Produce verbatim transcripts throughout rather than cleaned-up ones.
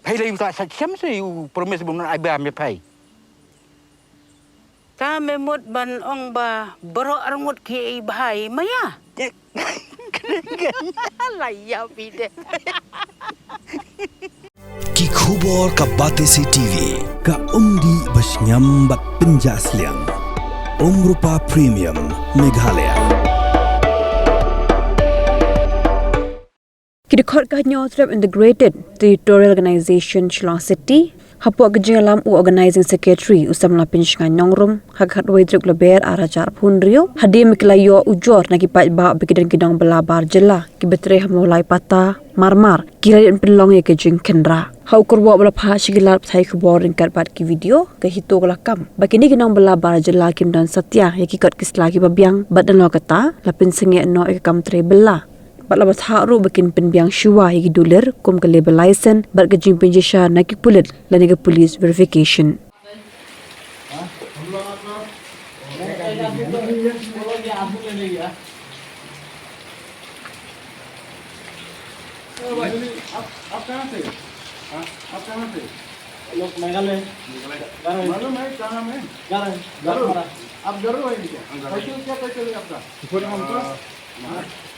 Phai lei u ta sa shem se u promise bun ai ba me phai. Ta me mut ban ong ba baroh arngut ki ei bhai maya. La ya bide. Ki khubor ka Batesi TV, ka umdih ba shngiam bad pynjah sliang. Umrupa Premium, Meghalaya. Ki dkhot ka Hynñiewtrep Integrated Territorial Organization Shillong City, hapoh ka jingïalam u Organizing Secretary u Samla Pynshngaiñ Nongrum, ha ka khatwei tarik Lber arhajar arphew hynriew, hadien ba ki la ïoh ujor na ki paidbah ba ki don ki nongbylla bar jylla kiba trei ha Mawlai Pata, Marmar, ki la dep pynlong ïa ka jingkhynra. Ha u kyrwoh ba la phah sha ki lad pathai khubor ryngkat bad ki video, ka HITO ka la kam ba kine ki nongbylla bar jylla kim don satia ïa ki kot ki sla kiba biang, bad nalor kata la pynsangeh noh ïa ka kam trei bylla. Bad la bthah ruh ba kin pynbiang shuwa ïa ki dulir kum ka labour license bad ka jingpynshisha na ki pulit lane ka police verification. आप, आप कहाँ से? हाँ, आप कहाँ से? लोग मेघालय। मेघालय। मालूम है कहाँ में? गरुड़। आप गरुड़ है क्या? हाँ, गरुड़। टाइटल क्या टाइटल है आपका?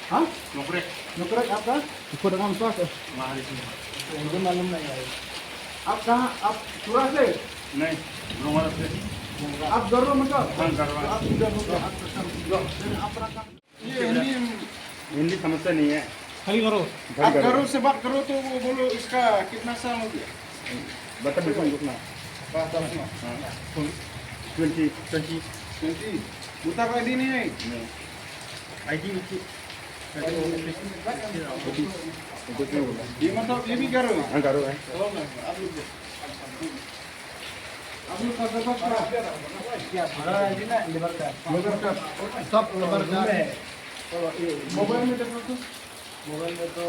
हाँ? Nokrek. Nokrek आपका? Iko dengan pas. Mari sini. मुझे मालूम नहीं है। आप कहाँ, आप चूरा से? नहीं, डोंगरगढ़ से। आप गरुड़ मतलब? हाँ, गरुड़। आप इधर हो गया, आप प्रशांत। आप प्रशांत। ये हिंदी, हिंदी समझता नहीं है। खाली करो। आप गरुड़ से बात करो तो वो बोलो इसका कितना साल हो गया? बता, बता, रुकना। बता, रुकना। हाँ। ट्वेंटी। ट्वेंटी। ट्वेंटी। वोटर आईडी नहीं है? नहीं। आईडी। ये मतलब ये भी गरुड़ है? हाँ, गरुड़ है। आप लोग, आप लोग का दरबार का? हमारा है ना, लेबर का। लेबर का। सब लेबर का। मोबाइल में देखो तो। मोबाइल में तो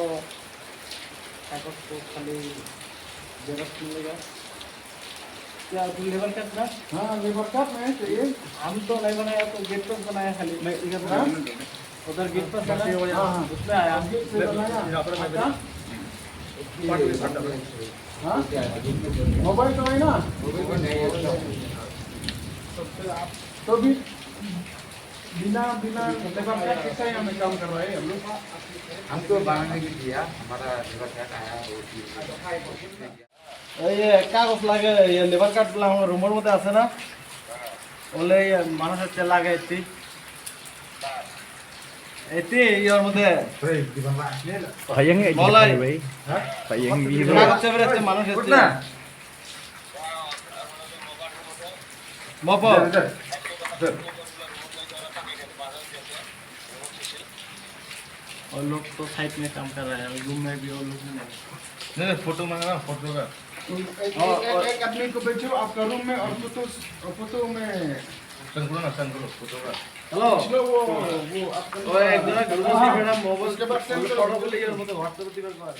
कागज तो खाली जेरॉक्स मिलेगा। क्या तुम लेबर कार्ड ना? हाँ, लेबर कार्ड में चाहिए। हम तो नहीं बनाया, तो गेट पास बनाया खाली। नहीं, इधर हाँ? उधर गेट पास बना, हाँ, हाँ। उसमें आया। गेट पे बनाया। आपका? हाँ? मोबाइल तो है ना? तो भी बिना, बिना लेबर कार्ड के कैसे हमें काम करवाए हम लोग? हमको बनाने के लिए हमारा लेबर कार्ड आया, वो चीज़। এই যে কাগজ লাগে, এই লেবার কার্ড গুলো আমার রুমের মধ্যে আছে না? বলে এই মানুষ হচ্ছে লাগে এটি। এটি ইয়ের মধ্যে। Sayang eh, Malay. Di Malay. Sayang di Malay. কাগজ চেপে রাখছে মানুষ হচ্ছে। না। বাবা। और लोग तो साइड में काम कर रहा है, रूम में भी और लोग नहीं है। नहीं, नहीं, फोटो मांगा ना, फोटो का। एक, एक, एक आदमी को भेजो आपका रूम में और फोटो, और फोटो में। Send करो ना, send करो, फोटो का। Hello। पिछले वो, वो आपका ओए, एक जना group में मेरा मोबाइल उसके बाद send करो। फोटो को लेकर मुझे WhatsApp पे भेजो।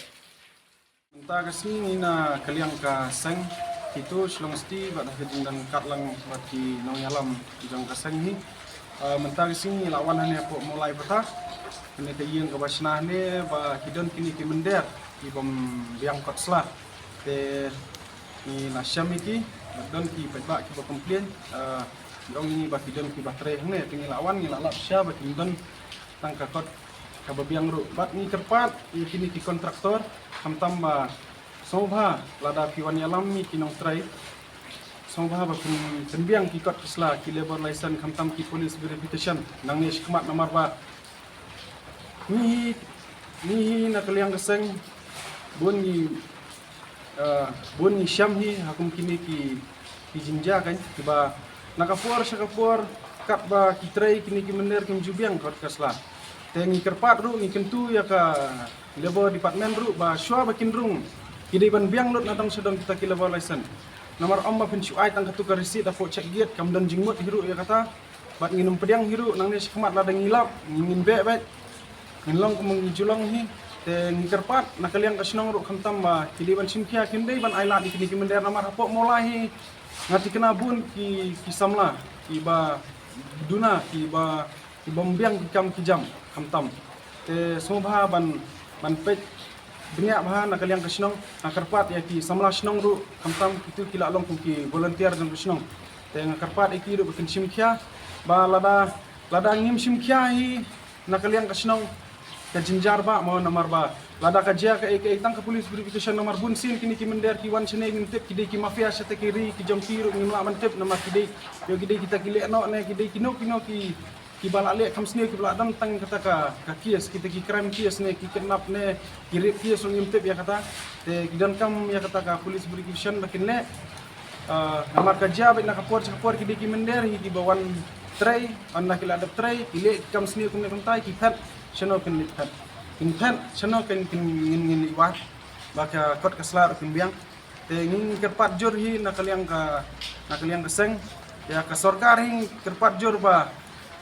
Mynta ka sngi ngi na ka liang ka seng HITO Shillong City bad ha ka jingdon kat lang bad ki nongïalam jong ka seng hi. Ah, mynta ka sngi ngi la wan hangne hapoh Mawlai Pata. Kane ka ïing kaba shna hangne ba ki don kine ki mynder ki bym biang kot sla. Te ngi la shem ïa ki bad don ki paidbah kiba complain. Ah, ki ong ïa ngi ba ki don kiba trei hangne. Te ngi la wan ngi la lap sha ba kim don tang ka kot kaba biang ruh. Bad ngi kyrpad ïa kine ki kontraktor, khamtam ba sngewbha lada phi wan ïalam ïa ki nongtrei, sngewbha ba phin pynbiang ki kot ki sla, ki labour license, khamtam ki police verification nangne shakhmat, namar ba ngi hi, ngi hi na ka liang ka seng bun ngi Ah, bun ngi shem hi ha kum kine ki, ki jingjia kan, kiba na ka por sha ka por katba ki trei kine ki mynder kim ju biang kot ka sla. Te ngi kyrpad ruh, ngi kyntu ïa ka Labour Department ruh ba shuwa ba kin rung, ki dei ban biang lut na dong sha dong kita ki labour license. Namar ym ba phin shu ai tang katu ka receipt hapoh check gate, kam don jingmut hi ruh ïa kata. Bad ngin ym pdiang hi ruh, nangne shakhmat lada ngi lap ngin beh beit. Ngin long kum ngi ju long hi. Te ngi kyrpad na ka liang ka shnong ruh khamtam ba ki dei ban shim khia, kim dei ban ai lad ïa kine ki mynder namar hapoh Mawlai hi nga thikna bun ki, ki samla kiba duna, kiba, ki bym biang ki kam ki jam khamtam. Te sngewbha ban, ban peit Bniah bha na ka liang ka shnong, nga kyrpad ïa ki samla shnong ruh, khamtam kito ki la long kum ki volunteer jong ka shnong. Te nga kyrpad ïa ki ruh ba kin shim khia, ba lada, lada ngim shim khia hi na ka liang ka shnong, ka jynjar bha mo, namar ba lada ka jia kaei kaei tang ka police verification, namar bun sien kine ki mynder ki wan shane ngim tip, ki dei ki mafia shatei ki ri, ki jong ki ruh ngim lah ban tip, namar ki dei, ïoh ki dei kita ki leh noh ne ki dei kino kino ki, kiba la leh kham sniew, kiba la don tang kata ka, ka case, kita ki crime case ne ki kidnap ne ki rape case ruh ngim tip ïa kata. Te ki donkam ïa kata ka police verification ba kin leh. Ah, namar ka jia beit na ka por sha ka por, ki dei ki mynder hi kiba wan trei, ynda ki la dep trei ki leh ki kam sniew kumne kumtai, ki phet shano kin leit phet, kin phet shano kin, kin ngin, ngin leit wad, ba ka kot ka sla ruh kin biang. Te ngi kyrpad jur hi na ka liang ka, na ka liang ka seng, ïa ka sorkar hi ngi kyrpad jur ba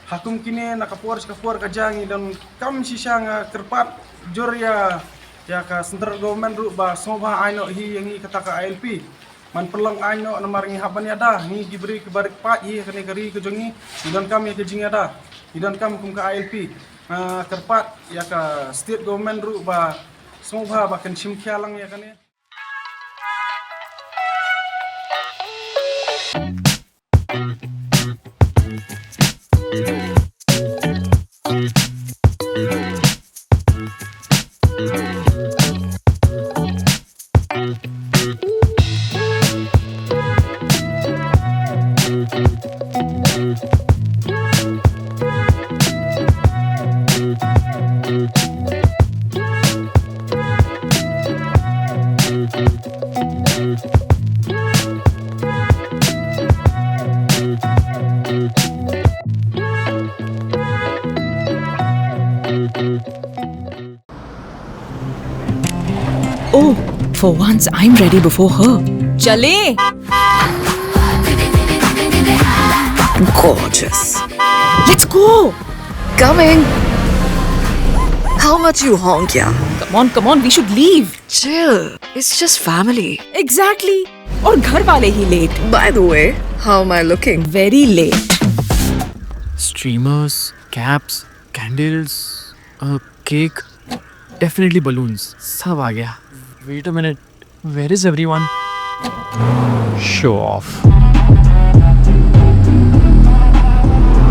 ha kum kine na ka por sha ka por ka jia ngi donkam shisha. Nga kyrpad jur ïa, ïa ka central government ruh ba sngewbha ai noh hi ïa ngi kata ka I L P. Man pynlong ai noh namar ngi hap ban ïada, ngi ki briew kiba rit paid hi ha kane ka ri ka jong ngi, ngi donkam ïa ka jingïada, ngi donkam kum ka I L P. Nga kyrpad ïa ka state government ruh ba sngewbha ba kan shim khia lang ïa kane. Oh, for once I'm ready before her. चले। Gorgeous. Let's go. Coming. How much you honk, yeah? Come on, come on, we should leave. Chill. It's just family. Exactly. और घर वाले ही late. By the way, how am I looking? Very late. Streamers, caps, candles, a cake, definitely balloons. सब आ गया. Wait a minute. Where is everyone? Show off.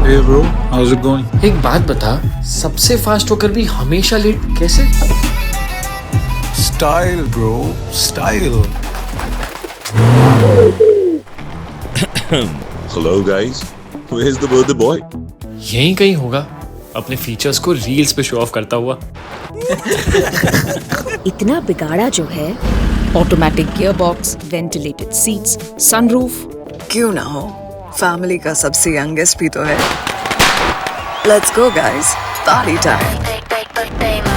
Hey bro, how's it going? एक बात बता, सबसे फास्ट होकर भी हमेशा लेट कैसे? Style bro, style. Hello guys, where's the birthday boy? यहीं कहीं होगा, अपने फीचर्स को रील्स पे शो ऑफ करता हुआ. इतना बिगाड़ा जो है. Automatic gearbox, ventilated seats, sunroof. क्यों ना हो, फैमिली का सबसे यंगेस्ट भी तो है. Let's go guys, party time.